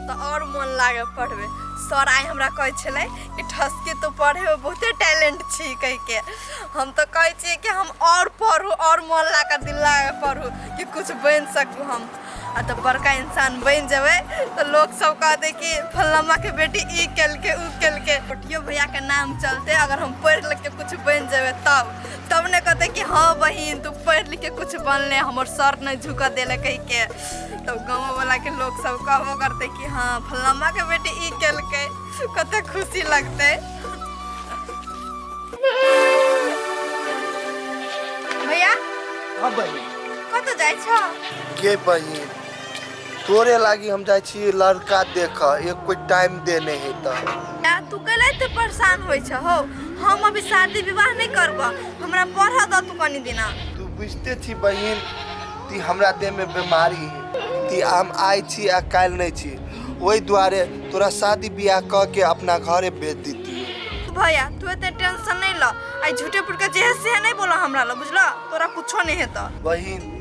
तऽ आओर मोन लागे पढ़बै। सर आइ हमरा कहै छलै कि ठसके तू पढ़ैमे बहुते टैलेंट छी कहिके। हम तऽ कहै छियै कि हम आओर पढ़ू, आओर मोन लगा कऽ दिल लगा कऽ पढ़ू कि किछु बनि सकू हम। आ तऽ बड़का इंसान बनि जेबै तऽ लोक सब कहतै कि फल्लामाके बेटी ई केलकै ओ केलकै। छोटियो भैयाके नाम चलतै अगर हम पढ़ि लिखके किछु बनि जेबै तब तब ने कहतै कि हँ बहिन तू पढ़ि लिखके किछु बनले, हमर सर नहि झुकऽ देले कहिके। तब गाँवोवलाके लोक सब कहबो करतै कि हँ फल्लामाके बेटी ई केलकै, कते खुशी लगतै। भैया। हाँ बहिन। कतऽ जाइ छौ? गे बहिन, तोरे लागी हम जाइ छी लड़का देख, एक कोई टाइम देने है तऽ। या तू कैला एते परेशान होइ छ हौ? हम अभी शादी विवाह नहीं करब, हमरा पढ़ दऽ तू कनी दिना। तू बुझते छी बहिन ती हमरा देह में बीमारी है, ती हम आइ छी आ काल्हि नहीं छी, ओहि दुआरे तोरा शादी बियाह कऽ के अपना घरे भेज देती। भैया तू एते टेंशन नहीं ल, आई झूठे पुट के जे है से नहीं बोला हमरा ल, बुझला? तोरा कुछो नहीं हेतौ। बहिन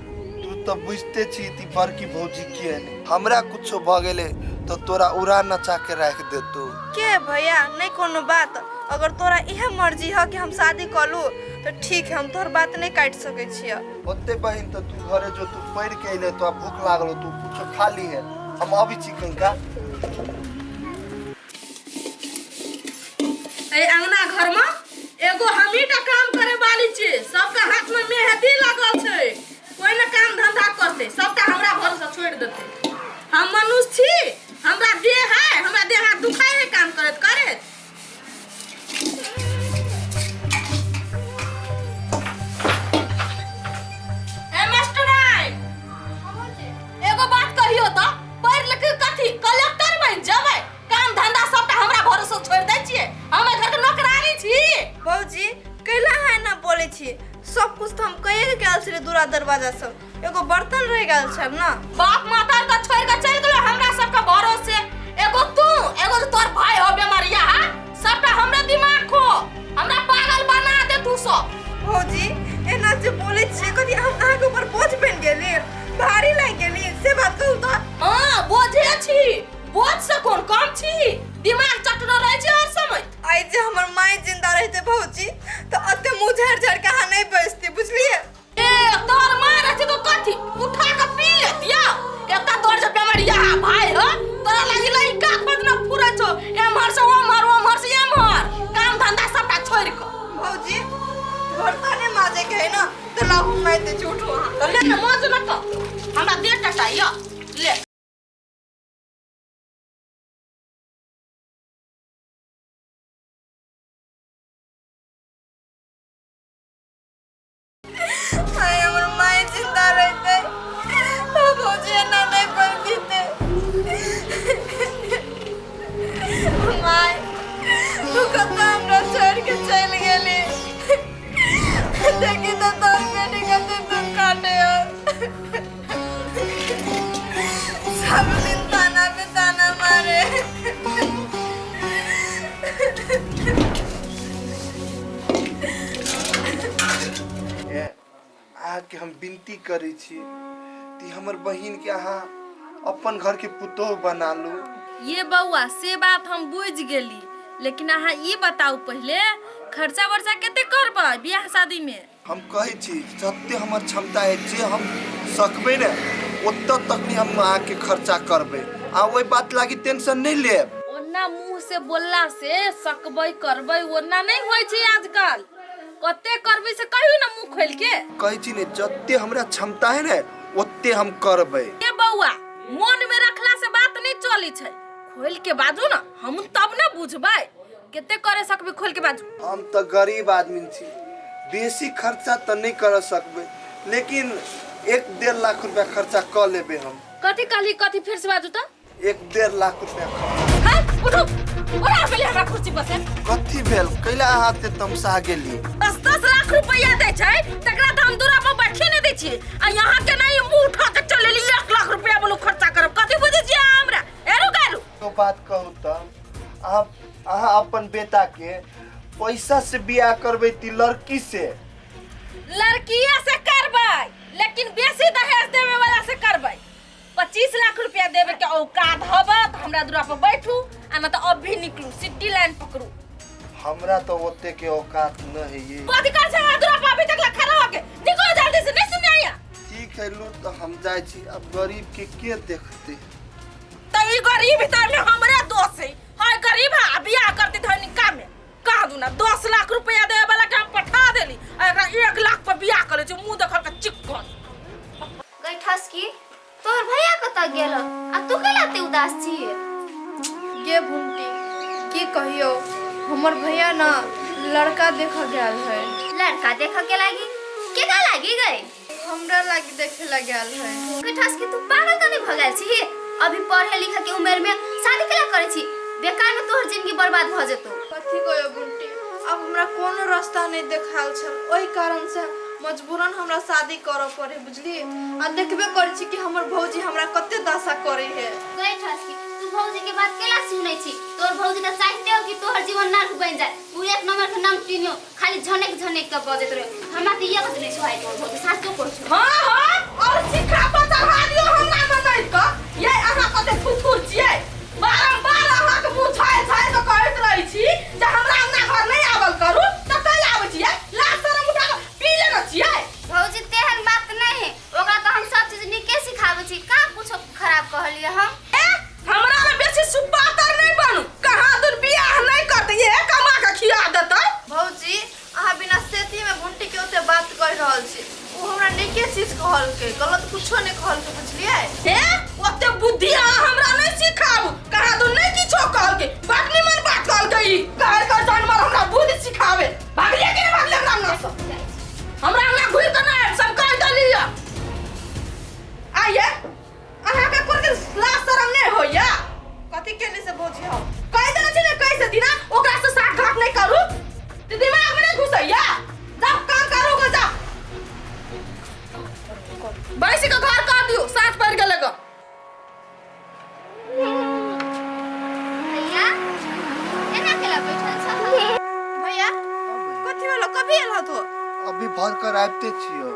तू तो बुझते छी ती बड़की भौजी के है, हमरा कुछो भ गेले तो तोरा उड़ा नचा के राख देतौ। के भैया नहीं कोनो बात, अगर तोरा इहे मर्जी है कि हम शादी कर लू तो ठीक है, हम तोहर बात नहीं काट सकै छियै। ओते बहिन तो तू घरे जो तू पढ़ के अइले तो भूख लागल, तू कुछो खा ली है, हम अभी छी कहीं का। एहि अंगना घर में एगो हमही टा काम करे वाली छी, सबके हाथ में मेहंदी लगल छै, कोई ने काम धंधा करते, सबटा हमरा भरोसे छोड़ देते। हम मनुष्य छी, हमरा देह है, हमरा देह हाथ दुखाय है काम करैत करैत। ए मास्टराइन, एगो बात कहियो त पढ़ लिख के कथी कलेक्टर बन जेबै? काम धंधा सबटा हमरा भरोसे छोड़ दै छियै, हम एहि घरके नौकरानी छी। भौजी कैला है ना बोले छी, सब कुछ तो हम कहिए के गेल छलियै दूरा दरवाजा सब, एगो बर्तन रह गेल छल ना। बाप माता के छोड़ के चल गेलो हमरा सबके भरोसे, एगो तू एगो तोर भाई हो बेमारिया हा, सबटा हमरा दिमाग खो, हमरा पागल बना दे तू सब। भौजी एना जे बोले छियै कथी हम अहाँके ऊपर बोझ बनि गेली, भारी लागि गेली से बात कहू तऽ? हाँ बोझे छी, बोझ से कोन कम छी, दिमाग चटनो रहै छै हर समय। आइ जे हमर माय जिंदा रहते भौजी तऽ एते मुँह झाड़ि झाड़ि के अहाँ नहि बजती, बुझलियै? ए तोहर माय रहती तो कथी उठा के पी लेतिया, एकटा तोहर जे बेमरिया भाई ह तोरा लागी लइका खोजना फुरै छौ, एम्हर से ओम्हर ओम्हर से एम्हर, काम धंधा सबटा छोड़ि के। भौजी बर्तने माजे के है ना तऽ लाहू मारि दै छी, उठू अहाँ। तऽ ले ने मौज न कर, हमरा देह टटाइया ले। आइ हमर माय जिंदा रहते तऽ भौजी एना नहि बजते। माय तू कतऽ हमरा छोड़ि के चलि गेली, देखी तऽ तोहर बेटी कते दुख काटे हो, सब दिन ताना पे ताना मारे। ए, अहाँके हम विनती करै छी कि हमर बहिन के अहाँ अपन घर के पुतोह बना लू। ये बौआ से बात हम बुझि गेली, लेकिन अहाँ ई बताउ पहिले खर्चा वर्चा कते करबै बियाह शादी में? हम कहै छी जते हमर क्षमता है, जे हम सकबै ने ओतऽ तक नहीं हम अहाँके खर्चा करबै, आ ओहि बात लागी टेंशन नहीं लेब। ओना मुंह से बोलला से सकबै करबै ओना नहीं होइ छै आजकल, कते करबै से कहियो ना मुंह खोल के। कहै छी ने जते हमरा क्षमता है ने ओते हम करबै। ए बौआ मन में रखला से बात नहीं चली छै, खोल के बाजू ना, हम तब ना बुझबै कते करे सकबै, खोल के बाजू। हम तऽ गरीब आदमी छी, बेसी खर्चा तऽ नहीं कर सकबै, लेकिन 1-1.5 लाख रुपया खर्चा कऽ लेबै हम। कथी कहली, कथी फिर से बाजू तऽ? 1-1.5 लाख रुपया खर्चा। हैं? उठू, उठा पहले हमरा कुर्सी पर से। कथी भेल, कैला अहाँ एते तमसा गेली? 10-10 लाख रुपया दै छै तकरा तऽ हम दूरा पर बैठे नहीं दै छियै, आ यहाँ के नहीं मुंह उठा के चल एली 1 लाख रुपया बोलू खर्चा करब, कथी बुझै छियै अहाँ हमरा? ए रुक, ए रुक। तो बात कहू तऽ अहाँ अपन बेटा के पैसा से बियाह करबै ती लड़की से? लड़किए से करबै, लेकिन बेसी दहेज देवे वाला से करबै। 25 लाख रुपया देवे के औकात हब त हमरा दुरा पर बैठू आ न त अभी निकलू सिटी लाइन पकड़ू। हमरा तो ओते के औकात न है ये। कथी कर छै हमरा दुरा पर अभी तक ला खड़ा होके? निकलो जल्दी से, नहीं सुनाइया। ठीक है लू तो हम जाय छी, अब गरीब के के देखते? त ई गरीब भीतर में हमरे दोष है। हाय गरीब है, बियाह करते धनिका में कह दू ना 10 लाख रुपया देवे वाला के हम पठा देली आ एकरा 1 लाख पर बियाह करे छै, मुंह देखल के चिक्कन। गई ठसकी, तोहर भैया कतऽ गेल आ तू केला एते उदास छी? गे भुंटी की कहियो, हमर भैया ना लड़का देख गेल है। लड़का देख के लागी? केका लागी गई? हमरा लागी देखे ला गेल है। गई ठसकी, तू पागल त नहीं भ गेल छी? अभी पढ़े लिखे के उम्र में शादी केला करे छी? बेकार में तोहर जिंदगी बर्बाद भ जेतो। कथी कहियो बुंटी, अब हमरा कोनो रास्ता नहीं देखाल छल, ओहि कारण से मजबूरन हमरा शादी करऽ पड़े बुझली। आ देखबे करै छी कि हमर भौजी हमरा कते दशा करे है। गई ठसकी, तू भौजी के बात केला सुनै छी? तोहर भौजी त चाहते हो कि तोहर जीवन नर्क बन जाए। उ एक नंबर के नाम टीनियो खाली झनेक झनेक के बजैत रहे। हमरा त ये बात नहीं सुहाई तोहर भौजी, सासो कहै छौ। हां हां, और सिखा पर चढ़ा दियो हमरा मनैत क। ये अहाँ कते फुफुर छियै, बारम्बार अहाँ के मुंह छाय छाय के कहैत रहै छी जे हमरा अंगना घर नहीं आवल करू, त कैला आबै छियै? लाज शरम उठा के पी लेने छियै। भौजी तेहन बात नहीं है, ओकरा त हम सब चीज नीके सिखाबै छी, का कुछो खराब कहलियै हम? ए हमरा ले बेसी सुपातर नहीं बनू, कहाँ दूर बियाह नहीं करते, ये कमा के खिया देतै। भौजी अहाँ बिना सेती में भुंटी के ओते बात कर रहल छी, उ हमरा नीके चीज कहलकै, गलत कुछो नहीं कहलकै बुझलियै। हे ओते बुद्धि अहाँ हमरा नहीं सिखाबू, कहाँ दूर नहीं किछो कहलकै, बड़ निमन बात कहलकै ई। कहै के जानवर हमरा बुद्धि सिखावे। भागलियै कि नहीं भागलियै हमरा अंगना से? हमरा अंगना घुरि के नहीं आयब, सब कहि देलियै। आइये अहाँ के कोन दिन लाज शरम नहीं होइया? कथी केली से भौजी हम? कहि देने छी ने कैसे दिना ओकरा से साथ घाट नहीं करू, ते दिमाग में नहीं घुसैया। जाओ काम करू गो, जाओ बैसी के घर कर दियो, साँझ पड़ गेलै ग। भैया एना केला बैठल छह? भैया कथी भेलो, कभी एल तू? अभी भर कर आबिते छियो।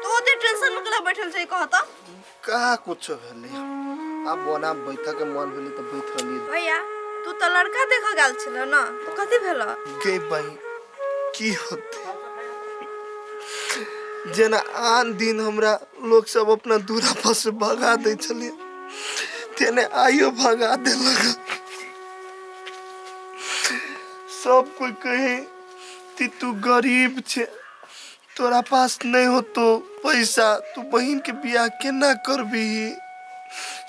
तो ओते टेंशन में केला बैठल छै कहता? कहाँ कुछो भेलै, आब ओना बैठक के मन भेलै त बैठ रहलियै। भैया तू त लड़का देख गेल छल ना, तो कथी भेलो? गे बहिन की होते, जेना आन दिन हमरा लोक सब अपना दूरा पर से भगा दै छलै, तेने आइयो भगा देलक। सब कोई कहे कि तू गरीब छे, तोरा पास नहीं होतो पैसा, तू बहिन के बियाह केना करबी,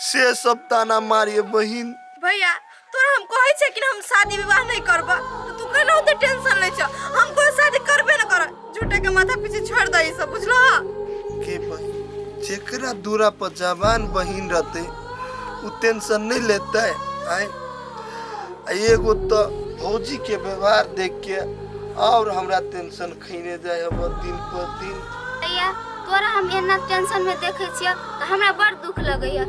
से सब ताना मारिए बहिन। भैया तोरा हम कहै छै कि हम शादी विवाह नहीं करबा, तो तू केना ओते टेंशन लै छ? हम कोई शादी करबे न कर, झूठे के माथा पीछे छोड़ दे ई सब बुझलो? के बहिन, जेकरा दूरा पर जवान बहिन रहते उ टेंशन नहीं लेते। आय एगो तो भौजी के व्यवहार देख के और हमरा टेंशन खैने जाय अब दिन पर दिन। भैया तोरा हम एना टेंशन में देखे छियै त हमरा बड़ दुख लगैया।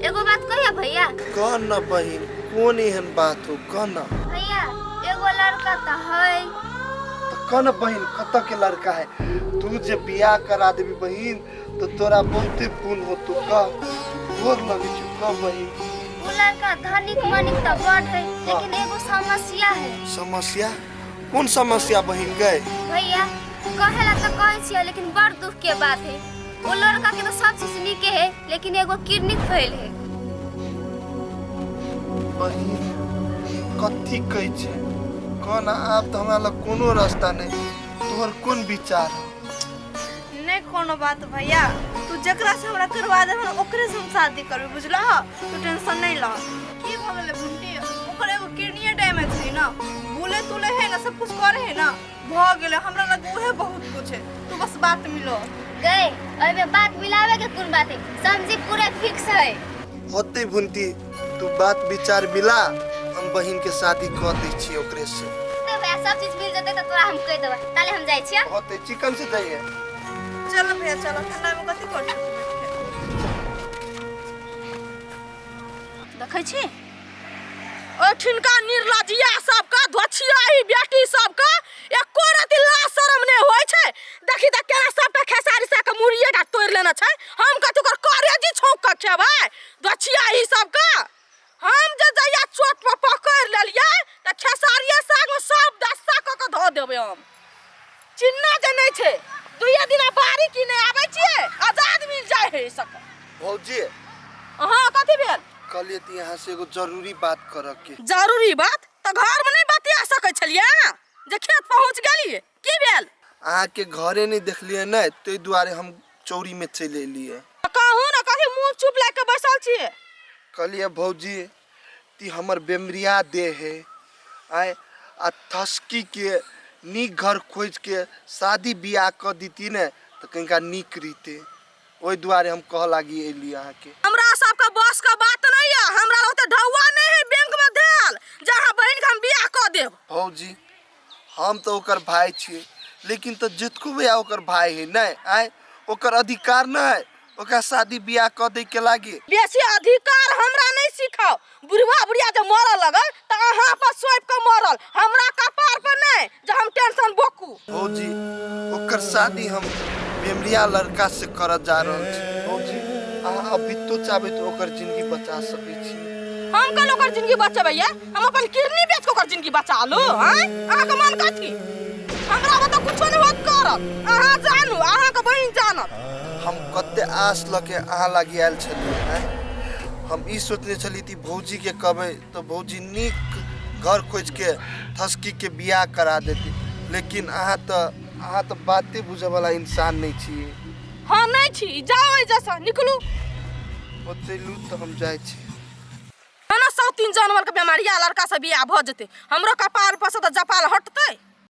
एगो बात कहिया भैया? कह न बहिन, कोन एहन बात हो, कह न। भैया एगो लड़का त है। त कह न बहिन, कत के लड़का है? तू जे बियाह करा देबी बहिन तो तोरा बहुते पुण्य होतो। कह, गोर लगै छौ, कह बहिन। उ लड़का धनिक मनिक त बड़ है, लेकिन एगो समस्या है। समस्या? कौन समस्या बहिन गए? भैया कहेला त कहै छियै, लेकिन बड़ दुख के बात है। वो लड़का के तो सब चीज नीके है, लेकिन एगो किडनी फेल है। बहिन कथी कहै छै? कह ना, आब त हमरा लग कोनो रास्ता नहीं, तोहर कोन विचार है? नहीं कोनो बात भैया, तू जकरा से हमरा करवा दे ओकरे से हम शादी करबे बुझलह? तू टेंशन नहीं ल। की भ गेलै भुंटी? ओकर एगो किडनी डैमेज है ना, बोले तुले है ना, सब कुछ करे है ना, भ गेलै हमरा लग उहे बहुत कुछ है। तू बस बात मिलो। गए ओइमे बात मिलावे के कोन बात है, समझी पूरा फिक्स है। होते भुंटी, तू बात विचार मिला, हम बहिन के शादी कर दै छियै ओकरे से। ते भैया सब चीज मिल जेतै त तोरा हम कहि देबै, ताले हम जाइ छियै। होते चिकन से जाइए। चलो भैया चलो, ठंडा में कथी कर देखै छी? ओइ नंगठिनका निर्लजिया सबके धोछियाही बेटी सबके एको रति लाज शरम नहि होइ छै। देखी तऽ केना सबटा खेसारी सागके मुड़िए टा तोड़ि लेने छै। हम कथी ओकर करेजी छौंक कऽ खेबै धोछियाही सबके? हम जे जहिया चोट पर पकड़ि लेलियै तऽ खेसारिये सागमे सब दस्ता कऽ कऽ धऽ देबै हम। चिन्ना जे नहि छै, दुइये दिना बारी की नहि आबै छियै, आजाद मिल जाइ है सबके। भौजी। हाँ, कथी भेल? कहलिए तऽ यहाँ से एगो जरूरी बात करऽ के। जरूरी बात तऽ घरमे नहि बतिया सकै छलियै जे खेत पहुँच गेलियै? की भेल? अहाँके घरे नहि देखलियै ने, ताहि दुआरे हम चौरीमे चलि एलियै। कहू ने, कथी मुँह चुप लए कऽ बैसल छियै? कहलिए भौजी, ती हमर बेमरिया देह है आय, आ थसकी के नीक घर खोज के शादी बियाह कऽ दीती ने तऽ कनिका नीक रहिते। ओहि दुआरे हम कहऽ लागी एली अहाँके। हमरा सबके बस के बात नहीं है। हमरा ओते ढौआ नहीं है बैंक में देल जे अहाँ बहिन के हम बियाह कऽ देब। भौजी, हम तऽ ओकर भाय छियै, लेकिन तऽ जितको भैया ओकर भाय है नहि आय, ओकर अधिकार नहि है ओकरा शादी बियाह कऽ दै के लागी? बेसी अधिकार हमरा नहीं सिखाओ। बुढ़वा बुढ़िया जे मरऽ लगल तऽ अहाँ पर सौंप कऽ मरल, हमरा कपार पर नहीं जे हम टेंशन बोकू। भौजी, ओकर शादी हम बेमरिया लड़का से करऽ जा रहल छी। भौजी, अहाँ अभी तो चाहबै तऽ ओकर जिंदगी बचा सकै छी। हम कल ओकर जिंदगी बचेबै? ये हम अपन किडनी बेच के ओकर जिंदगी बचा लू? आँय, अहाँके मन कथी? हमरा ओतऽ कुछो नहि होत करत। अहाँ जानू, अहाँके बहिन जानत। हम कते आस लऽ के अहाँ लागी आयल छलियै। आँय, हम ई सोचने छली कि भौजीके कहबै तऽ भौजी नीक घर खोजिके थसकीके बियाह करा देती, लेकिन अहाँ तऽ बाते बुझऽवला इंसान नहि छियै। हाँ, नहि छी। जाओ एहिजासँ, निकलू। ओ चलू तऽ हम जाइ छी। ना सौ तीन जानवर के बीमारिया लड़का से बियाह भऽ जेतै, हमरो कपार पर से तऽ जपाल हटतै।